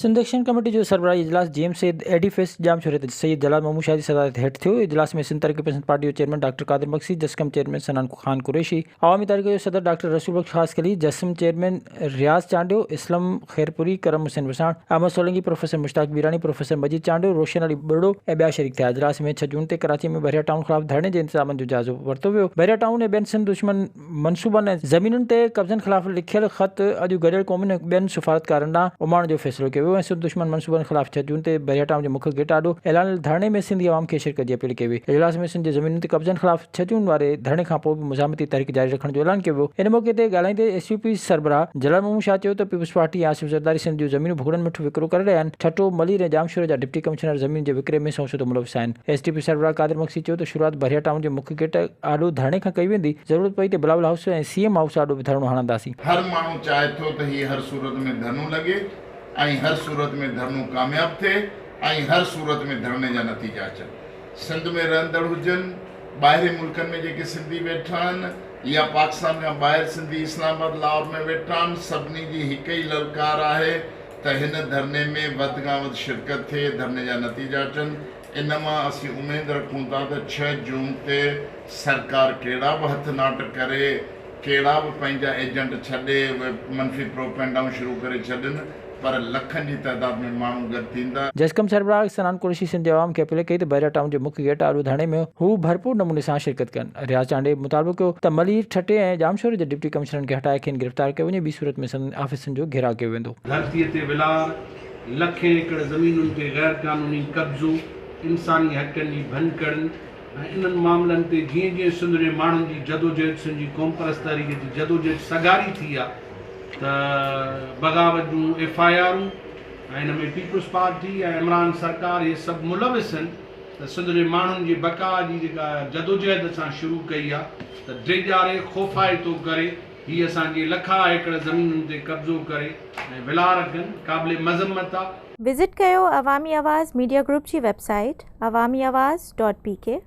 Sindh action committee جو سربراهي اجلاس جي ايم سيد ايڊيفيس ڄامشوري تي سيد جلال محمود شاهه جي صدارت هيٺ ٿيو. اجلاس ۾ سنڌ ترقي پسند پارٽي جو chairman doctor Qadir Magsi, JSQM chairman Sanan Khan Qureshi, Awami Tehreek جو صدر ڊاڪٽر رسول بخش خاصخيلي، جسم چيئرمين رياض چانڊيو، اسلم خيرپوري، ڪرم حسين وساڻ، احمد سولنگي، پروفيسر مشتاق ميراڻي، پروفيسر مجيد چانڊيو، روشن علي ٻرڙو ۽ ٻيا شريڪ ٿيا. اجلاس ۾ ڇهه جون تي ڪراچي ۾ بحريا ٽائون خلاف ڌرڻي جي انتظامن جو جائزو ورتو ويو. بحريا ٽائون ۽ ٻين سنڌ دشمن منصوبن ۽ زمينن تي قبضن خلاف لکيل خط اڄ گڏيل قومن ۽ ٻين سفارتڪارن ڏانهن اماڻڻ جو فيصلو ڪيو ويو ۽ سنڌ دشمن منصوبن خلاف ڇهه جون تي بحريا ٽائون جي مک گيٽ آڏو اعلانيل ڌرڻي ۾ سنڌي عوام کي شرڪت جي اپيل ڪئي وئي. اجلاس ۾ سنڌ جي زمينن تي قبضن خلاف ڇهه جون واري ڌرڻي کانپوء به مزاحمتي تحريڪ جاري رکڻ جو اعلان ڪيو ويو. ان موقعي تي ڳالهائيندي ايس يو پي سربراهه جلال محمود شاهه چيو ته پيپلز پارٽي ۽ آصف زرداري سنڌ جون زمينون ڀڳڙن مٺ وڪرو ڪري رهيا آهن، ٺٽو، ملير ۽ ڄامشوري جا ڊپٽي ڪمشنر زمين جي وڪري ۾ سنئون سڌو ملوث آهن. ايس ٽي پي سربراهه قادر مگسي چيو ته شروعات بحريا ٽائون جي مک گيٽ آڏو ڌرڻي کان ڪئي ويندي، ضرورت پئي ته Bilawal house ۽ C M house آڏو به ڌرڻو هڻنداسين. هر ماڻهو چاهي ٿو ته هي هر صورت ۾ ڌرڻو لڳي ۽ هر صورت ۾ ڌرڻو ڪامياب ٿئي ۽ هر صورت ۾ ڌرڻي جا نتيجا اچن. سنڌ ۾ رهندڙ هجن، ٻاهرين ملڪن ۾ جيڪي سنڌي ويٺا آهن يا پاڪستان کان ٻاهر سنڌي اسلام آباد لاهور ۾ ويٺا آهن، سڀني جي هڪ ئي للڪار آهي ته هن ڌرڻي ۾ وڌ کان وڌ شرڪت ٿئي، ڌرڻي جا نتيجا اچن. ان مان اسين اميد رکون ٿا ته ڇهه جون تي سرڪار ڪهڙا به هٿ not ڪري، ڪهڙا به پنهنجا ايجنٽ ڇڏي اهي منفي پروپينڊائون شروع ڪري ڇڏن پر لکن جي تعداد ۾ ماڻهو گڏ ٿيندا. جسقم سربراهه صنعان قريشي سنڌ جي عوام کي اپيل ڪئي ته بحريا ٽائون جي مک گيٽ آڏو ڌرڻي ۾ هو ڀرپور نموني سان شرڪت ڪن. رياض چانڊيي مطالبو ڪيو ته ملير، ٺٽي ۽ ڄامشوري جي ڊپٽي ڪمشنرن کي هٽائي کين گرفتار ڪيو وڃي ٻي صورت ۾ سندن آفيسن جو گهيراء ڪيو ويندو. ڌرتيء تي ولار، لکين ايڪڙ زمينن تي غير قانوني قبضو، انساني حقن جي ڀڃڪڙين ۽ انهن معاملن تي جيئن جيئن سنڌ جي ماڻهن جي جدوجهد سنڌ جي قومپرست تحريڪ جي جدوجهد سگهاري ٿي آ ته بغاوت جون F I آرون ۽ in ۾ peoples party ۽ Imran سرڪار اهي سڀ ملوث آهن ته سنڌ جي ماڻهن جي بقاء جي جيڪا جدوجهد اسان شروع ڪئي آ ته ڊيڄاري خوفائتو ڪري هي اسان جي لکها ايڪڙ زمينن تي قبضو ڪري ۽ ولار ڪن، قابل مذمت آ. وزٽ ڪيو عوامي آواز ميڊيا گروپ جي website Awami Awaz dot P K.